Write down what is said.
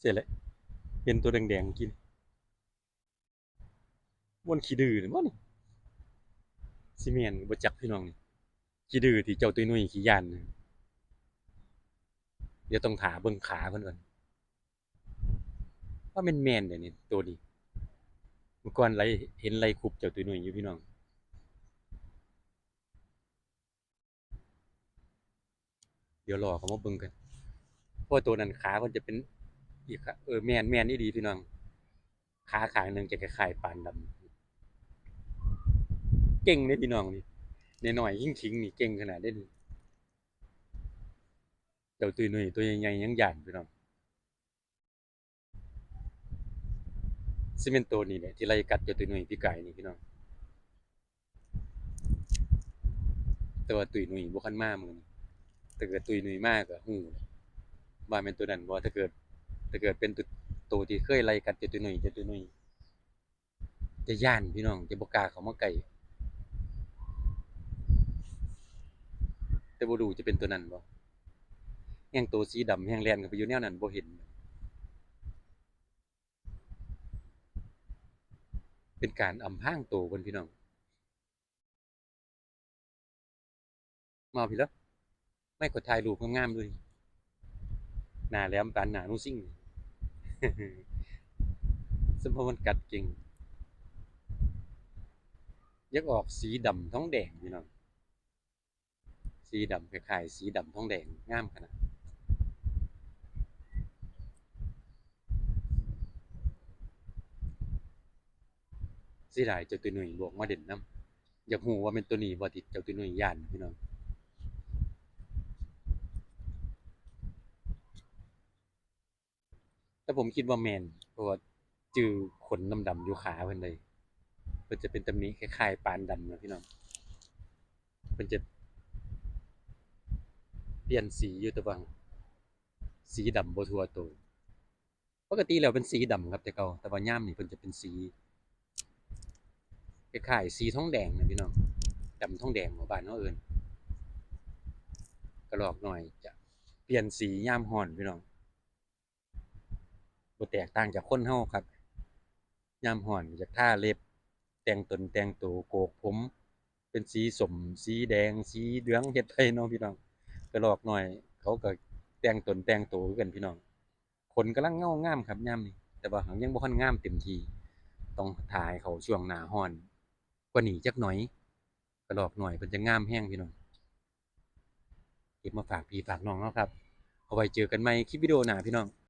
ໃຊ່ແຫຼະ ເຫັນໂຕແດງໆກີ້ ມ່ວນຂີ້ດື້ນີ້ບໍ່ນີ້? ຊິແມ່ນບໍ່ຈັກພີ່ນ້ອງນີ້ ຂີ້ດື້ທີ່ເຈົ້າຕຸ້ຍນຸ້ຍຂີ້ຢ້ານນະ. ດຽວຕ້ອງຖ້າເບິ່ງຂາເພິ່ນກ່ອນ ວ່າແມ່ນໆເດນີ້ ໂຕນີ້. ເມື່ອກ່ອນໄລ່ ເຫັນໄລ່ຄຸບເຈົ້າຕຸ້ຍນຸ້ຍຢູ່ພີ່ນ້ອງ. ດຽວລໍເຂົ້າມາເບິ່ງກັນ ເພາະວ່າໂຕນັ້ນຂາເພິ່ນຈະເປັນອີກຂາ ເອີ ແມ່ນ ແມ່ນອີ່ຫຼີພີ່ນ້ອງ. ຂາຂ້າງໜຶ່ງຈະຄ້າຍໆປານດຳ ເກັ່ງເດ້ພີ່ນ້ອງນີ້ ນ້ອຍໆ ຂິງໆ ນີ້ເກັ່ງຂະໜາດເດ້ນີ້. ເຈົ້າຕຸ້ຍນຸ້ຍໂຕໃຫຍ່ໆ ຍັງຢ້ານພີ່ນ້ອງ. ຊິແມ່ນໂຕນີ້ແຫຼະທີ່ໄລ່ກັດເຈົ້າຕຸ້ຍນຸ້ຍປີກາຍນີ້ພີ່ນ້ອງ. ແຕ່ວ່າຕຸ້ຍນຸ້ຍບໍ່ທັນມາມື້ນີ້ ຖ້າເກີດຕຸ້ຍນຸ້ຍມາກໍຮູ້ແຫຼະວ່າແມ່ນໂຕນັ້ນບໍ່. ຖ້າເກີດ ຖ້າເກີດເປັນໂຕ ໂຕທີ່ເຄີຍໄລ່ກັດເຈົ້າຕຸ້ຍນຸ້ຍ ເຈົ້າຕຸ້ຍນຸ້ຍຈະຢ້ານພີ່ນ້ອງ ຈະບໍ່ກ້າເຂົ້າມາໃກ້. ແຕ່ບໍ່ຮູ້ຈະເປັນໂຕນັ້ນບໍ່ ແຮ່ງໂຕສີດຳແຮ່ງແລ່ນເຂົ້າໄປຢູ່ແນວນັ້ນ ບໍ່ເຫັນ. ເປັນການອຳພາງໂຕເພິ່ນພີ່ນ້ອງ. ມາເອົາພີ້ເດີ ໄມ້ກວາດຖ່າຍຮູບງາມໆ ດູນີ້ ໜ້າແຫຼມປານໜ້າໜູຊິງ ສົມພໍມັນກັດເກັ່ງ. ຢາກອອກສີດຳທອງແດງພີ່ນ້ອງ ສີດຳຄ້າຍໆສີດຳທອງແດງ ງາມຂະໜາດ. ເສຍດາຍເຈົ້າຕຸ້ຍນຸ້ຍບໍ່ອອກມາເດັ່ນນຳ. ຢາກຮູ້ວ່າແມ່ນໂຕນີ້ບໍ່ທີ່ເຈົ້າຕຸ້ຍນຸ້ຍຢ້ານພີ່ນ້ອງ. ແຕ່ຜົມຄິດວ່າແມ່ນ ເພາະວ່າຈື່ຂົນດຳໆຢູ່ຂາເພິ່ນເລີຍ. ເພິ່ນຈະເປັນຕຳໜິຄ້າຍໆປານດຳນະພີ່ນ້ອງ. ເພິ່ນຈະປ່ຽນສີຢູ່ ແຕ່ວ່າສີດຳບໍ່ທົ່ວໂຕ. ປົກກະຕິແລ້ວເປັນສີດຳຄັບແຕ່ເກົ່າ ແຕ່ວ່າຍາມນີ້ເພິ່ນຈະເປັນສີຄ້າຍໆສີທອງແດງນະພີ່ນ້ອງ. ດຳທອງແດງເນາະ ບ້ານເຮົາເອີ້ນ. ກະລອກນ້ອຍຈະປ່ຽນສີຍາມຮ້ອນພີ່ນ້ອງ. ບໍ່ແຕກຕ່າງຈາກຄົນເຮົາຄັກ. ຍາມຮ້ອນຢາກທາເລັບ ແຕ່ງຕົນແຕ່ງໂຕ ໂກກຜົມເປັນສີສົ້ມ ສີແດງ ສີເຫຼືອງ ເຮັດໄປເນາະພີ່ນ້ອງ. ກະລອກນ້ອຍເຂົາກະແຕ່ງຕົນແຕ່ງໂຕຄືກັນພີ່ນ້ອງ. ຂົນກຳລັງເງົາງາມຄັບຍາມນີ້ ແຕ່ວ່າຫາກຍັງບໍ່ທັນງາມເຕັມທີ່ ຕ້ອງຖ້າໃຫ້ເຂົ້າຊ່ວງໜ້າຮ້ອນກວ່ານີ້ຈັກໜ້ອຍ ກະລອກນ້ອຍເພິ່ນຈະງາມແຮງພີ່ນ້ອງ. ເກັບມາຝາກພີ່ຝາກນ້ອງເຮົາຄັບ. ເອົາໄວ້ເຈີກັນໃໝ່ຄລິບວິດີໂອໜ້າພີ່ນ້ອງ.